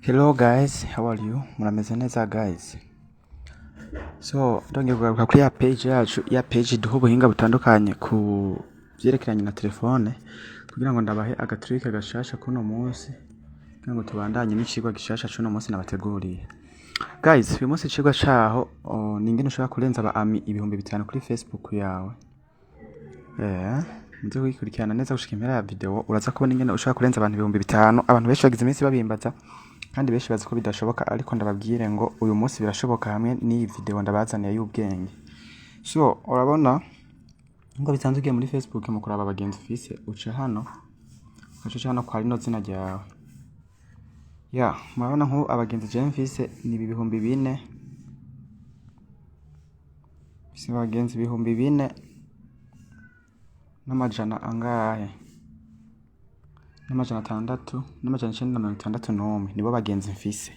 Hello guys, how are you? Murameze neza guys? So, ndongeye kugaruka kuri ya page yacu, ya page iduha ubuhinga butandukanye ku vyerekeranye na telefone, kugira ngo ndabahe agatrike gashasha kuno munsi, kugira ngo tubandanye n'icigwa gishasha c'uno munsi nabateguriye. Guys, uyu munsi icigwa caho ni ingene ushobora kurenza aba ami 5000 kuri Facebook yawe. Muze kugikurikirana neza gushika impera ya video, uraza kubona ingene ushobora kurenza abantu 5000. Abantu benshi bagize iminsi babimbaza, kandi benshi bazi ko bidashoboka, ariko ndababwire ngo uyu munsi birashoboka hamwe n'iyi video ndabazaniye y'ubwenge. So, urabona ngo bisanzwe ugiye muri Facebook mu kuraba abagenzi ufise, uca hano, ugaca uca hano kwa rino zina ryawe. Ya, murabona nk'ubu abagenzi jewe mfise ni ibi 4000. Mfise abagenzi 4000 n'amajana angahe? N'amajana atandatu, n'amajana icenda na 61, nibo bagenzi mfise.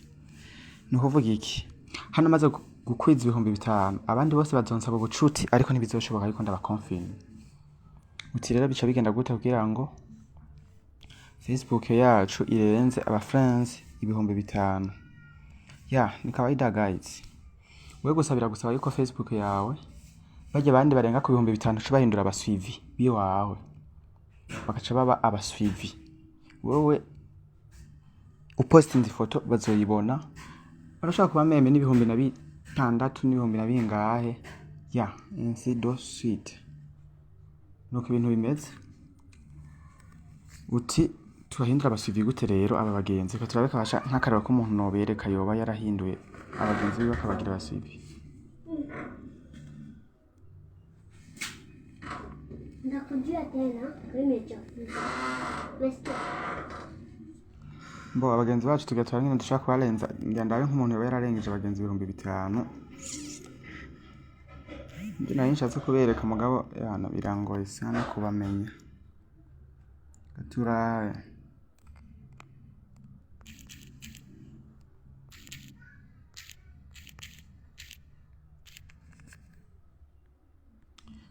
Ni ukuvuga iki? Hano maze gukwiza 5000, abandi bose bazonsaba ubucuti, ariko ntibizoshoboka yuko ndabakonfirma. Uti rero bica bigenda gute kugira ngo Facebook yacu irenze aba friends 5000? Ya, ni kawaida guys. Wewe gusa biragusaba yuko Facebook yawe barya abandi barenga ku 5000 uca bahindura abasuivi biwawe, bakaca baba abasuivi. Wewe upostinze ifoto bazoyibona, barashobora kuba meme n'ibihumbi na bitandatu n'ibihumbi na bingahe, ya ainsi de suite. Nuko ibintu bimeze. Uti turahindura abasuivi gute rero aba bagenzi? Reka turabe kabasha nk'akarero k'umuntu nobereka yoba yarahinduye abagenzi biwe akabagira abasuivi. Nitakujia tena nimechafuka. Umesikia? Mbo abagenzi bacu tugatora nyene dushaka kubarenza, ngira ndabe nk'umuntu yoba yararengeje abagenzi 5000. Nivyo nari nshatse kubereka, mugabo yana birangoye sana kubamenya. Reka turabe.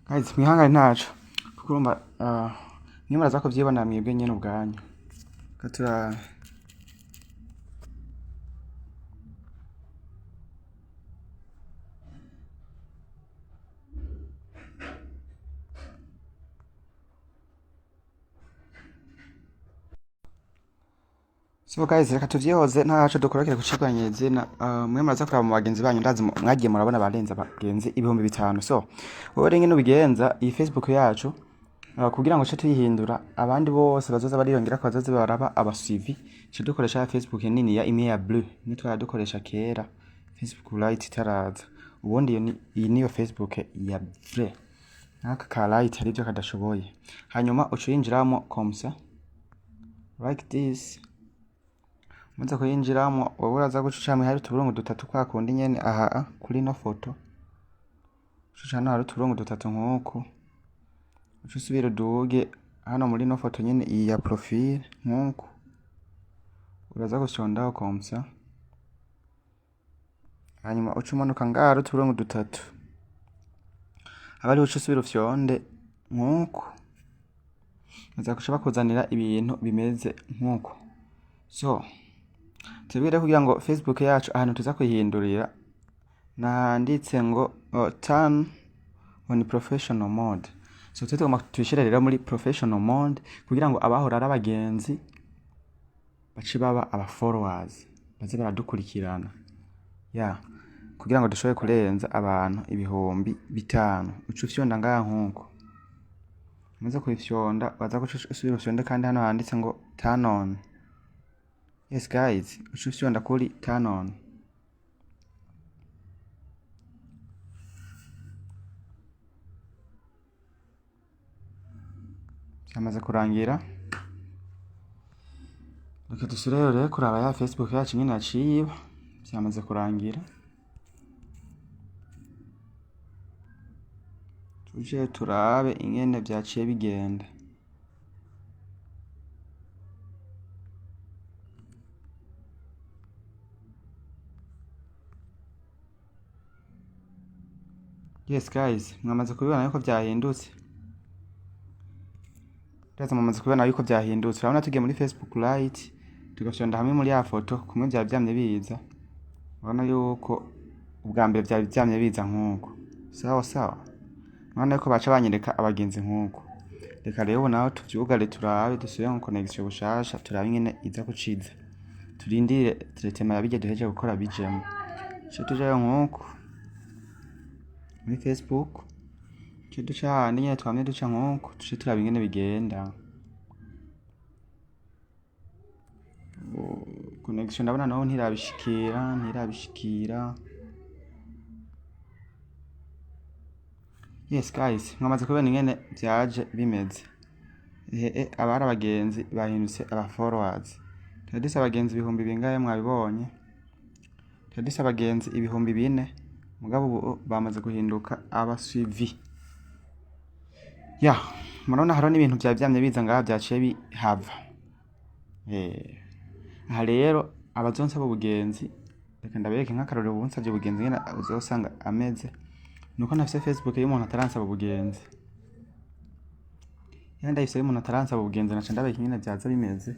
Guys, mwihangane ntaco, kuko urumva nimwe muraza kuvyibonera mwebwe nyene ubwanyu. Reka turabe. So guys, reka tuvyihoze ntaco, dukorokere ku cigwa nyezina. Mwe muraza kuraba mu bagenzi banyu, ndazi mwagiye murabona barenza abagenzi 5000. So wowe rero ingene ubigenza, iyi Facebook yacu kugira ngo ce tuyihindura abandi bose bazoza bariyongera ko bazoze baraba abasuivi, ce dukoresha ya Facebook nini ya imwe ya bleu, imwe twara dukoresha kera Facebook Lite itaraza. Ubundi iyo iyi niyo Facebook ya vrai, n'aka ka Lite hari ivyo kadashoboye. Hanyuma uca uyinjiramo comme ça, like this. Umaze kuyinjiramo, wowe uraza guca uca hamwe hari utuburungu dutatu kwa kundi nyene, aha kuri ino foto uca uca hano hari utuburungu dutatu nk'uku, uca usubira uduge hano muri ino foto nyene iyi ya profile nk'uku, uraza gufyondaho comme ça. Hanyuma uca umanuka ngaha hari utuburungu dutatu, aba ariho uca usubira ufyonde nk'uku, baza guca bakuzanira ibintu bimeze nk'uku. So tubwire, kugira ngo Facebook yacu ahantu tuza kuyihindurira nanditse ngo turn on professional mode. So twe tugomba tuyishire rero muri professional mode kugira ngo abahora ari abagenzi bace baba aba followers, baze baradukurikirana, ya kugira ngo dushobore kurenza abantu 5000. Uca ufyonda ngaha nkuko umaze kubifyonda, baza guca usubira ufyonde kandi hano handitse ngo turn on. Yes guys, uca ufyonda kuri turn on. Byamaze kurangira. Reka dusubireyo rero kuraba ya Facebook yacu nyene yaciye iba. Byamaze kurangira, tuje turabe ingene vyaciye bigenda. Yes guys, mwamaze kubibona yuko vyahindutse. Ndaza mwamaze kubibona yuko vyahindutse. Urabona tugiye muri Facebook Lite. Tugafyonda hamwe muri ya foto kumwe vyari vyamye biza. Urabona yuko ubwa mbere vyari vyamye biza nk'uko. Sawa sawa, urabona yuko baca banyereka abagenzi nk'uko. Reka rero ubu naho tuvyugare, turabe, dusubire mu connection bushasha, turabe ingene iza kuciza. Turindire traitement ya birya duhejeje gukora bijemwo. Tuce tujayo nk'uko muri Facebook, tuce duca hahandi nyene twamye duca nk'uko, tuce turaba ingene bigenda. Connection ndabona naho ntirabishikira, ntirabishikira. Yes guys, mwamaze kubona ingene vyaje bimeze. Ehe, abari abagenzi bahindutse aba followers. Twari dufise abagenzi ibihumbi bingahe? Mwabibonye, twari dufise abagenzi 4000, mugabo ubu bamaze guhinduka aba suivi. Ya, murabona hariho n'ibintu vyari vyamye biza ngaha vyaciye bihava. Aha rero abazonsaba ubugenzi, reka ndabereke nk'akarorero. Ubunsavye ubugenzi ngene uzosanga ameze, nuko ntafise Facebook y'umuntu ataransaba ubugenzi. Iyo ndayifise y'umuntu ataransaba ubugenzi, naca ndabereka ingene vyaza bimeze.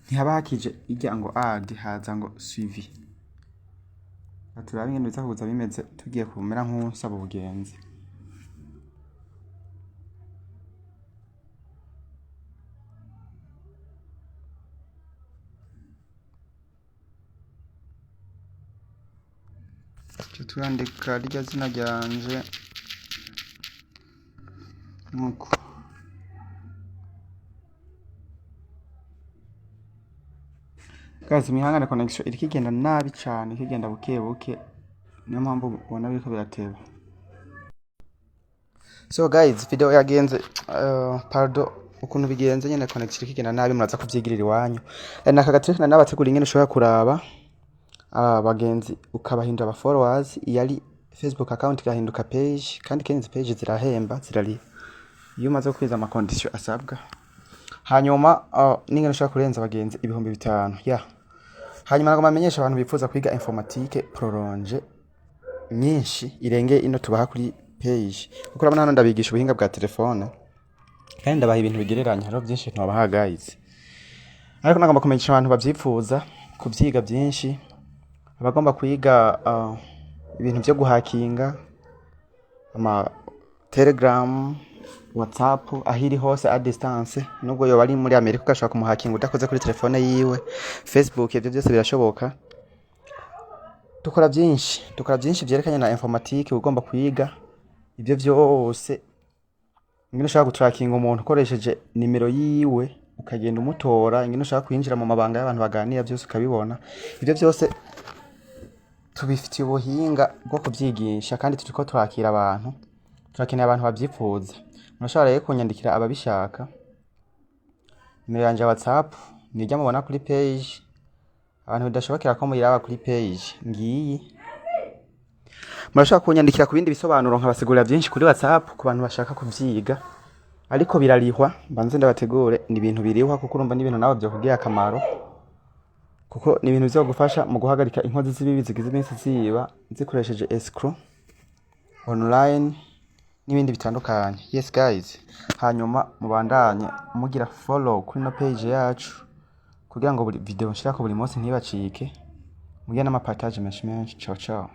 Ntihaba hakije irya ngo add, haza ngo suivi. Turabe ingene biza kuza bimeze tugiye kumera nk'uwunsaba ubugenzi. Tuca turandika rirya zina ryanje nkuko. Guys, mwihangane, connection iriko igenda nabi cane, iriko igenda buke buke, niyo mpamvu ubona biriko birateba. So guys, video yagenze, pardon, ukuntu bigenze nyene, connection iriko igenda nabi, muraza kuvyigirira iwanyu. Naka gatrick nabategura ingene ushobora kuraba abagenzi ukabahindura aba followers, iyo ari Facebook account igahinduka page. Kandi kenshi page zirahemba, zirariha iyo umaze gukwiza ama condition asabwa. Hanyuma n'ingene ushobora kurenza abagenzi 5000. Yeah, hanyuma nagomba amenyesha abantu bifuza kwiga informatique prolonge nyinshi irenge ino tubaha kuri page, kuko urabona hano ndabigisha ubuhinga bwa telefone kandi ndabaha ibintu bigereranye. Hariho byinshi ntobaha guys, ariko nagomba kumenyesha abantu bavyifuza kuvyiga byinshi, abagomba kwiga ibintu vyo guhakinga ama Telegram, WhatsApp, aho iri hose à distance, nubwo yoba ari muri Amerika ugashobora kumuhakinga udakoze kuri telefone yiwe, Facebook, ibyo byose birashoboka. Dukora byinshi, dukora byinshi vyerekanye na informatique. Ugomba kwiga ibyo byose, ingene ushobora gutrackinga umuntu ukoresheje nimero yiwe ukagenda umutora, ingene ushobora kwinjira mu mabanga y'abantu baganira byose ukabibona, ibyo byose tubifitiye ubuhinga bwo kuvyigisha. Kandi turiko turakira abantu, turakeneye abantu bavyifuza. Murashobora rero kunyandikira ababishaka. Nimero yanje ya WhatsApp nirya mubona kuri page. Abantu bidashobokera ko muyiraba kuri page, ngiyi. Murashobora kunyandikira ku bindi bisobanuro, nkabasigurira byinshi kuri WhatsApp ku bantu bashaka kuvyiga, ariko birarihwa. Mbanze ndabategure, ni ibintu birihwa, kuko urumva ni ibintu nawe vyokugirira akamaro, kuko ni ibintu bizogufasha mu guhagarika inkozi z'ibibi zigize iminsi ziba zikoresheje escrow online n'ibindi bitandukanye. Yes guys, hanyuma mubandanye mugira follow kuri no page yacu kugira ngo buri video nshirako buri munsi ntibacike, mugire n'amapartage menshi menshi. Ciao ciao.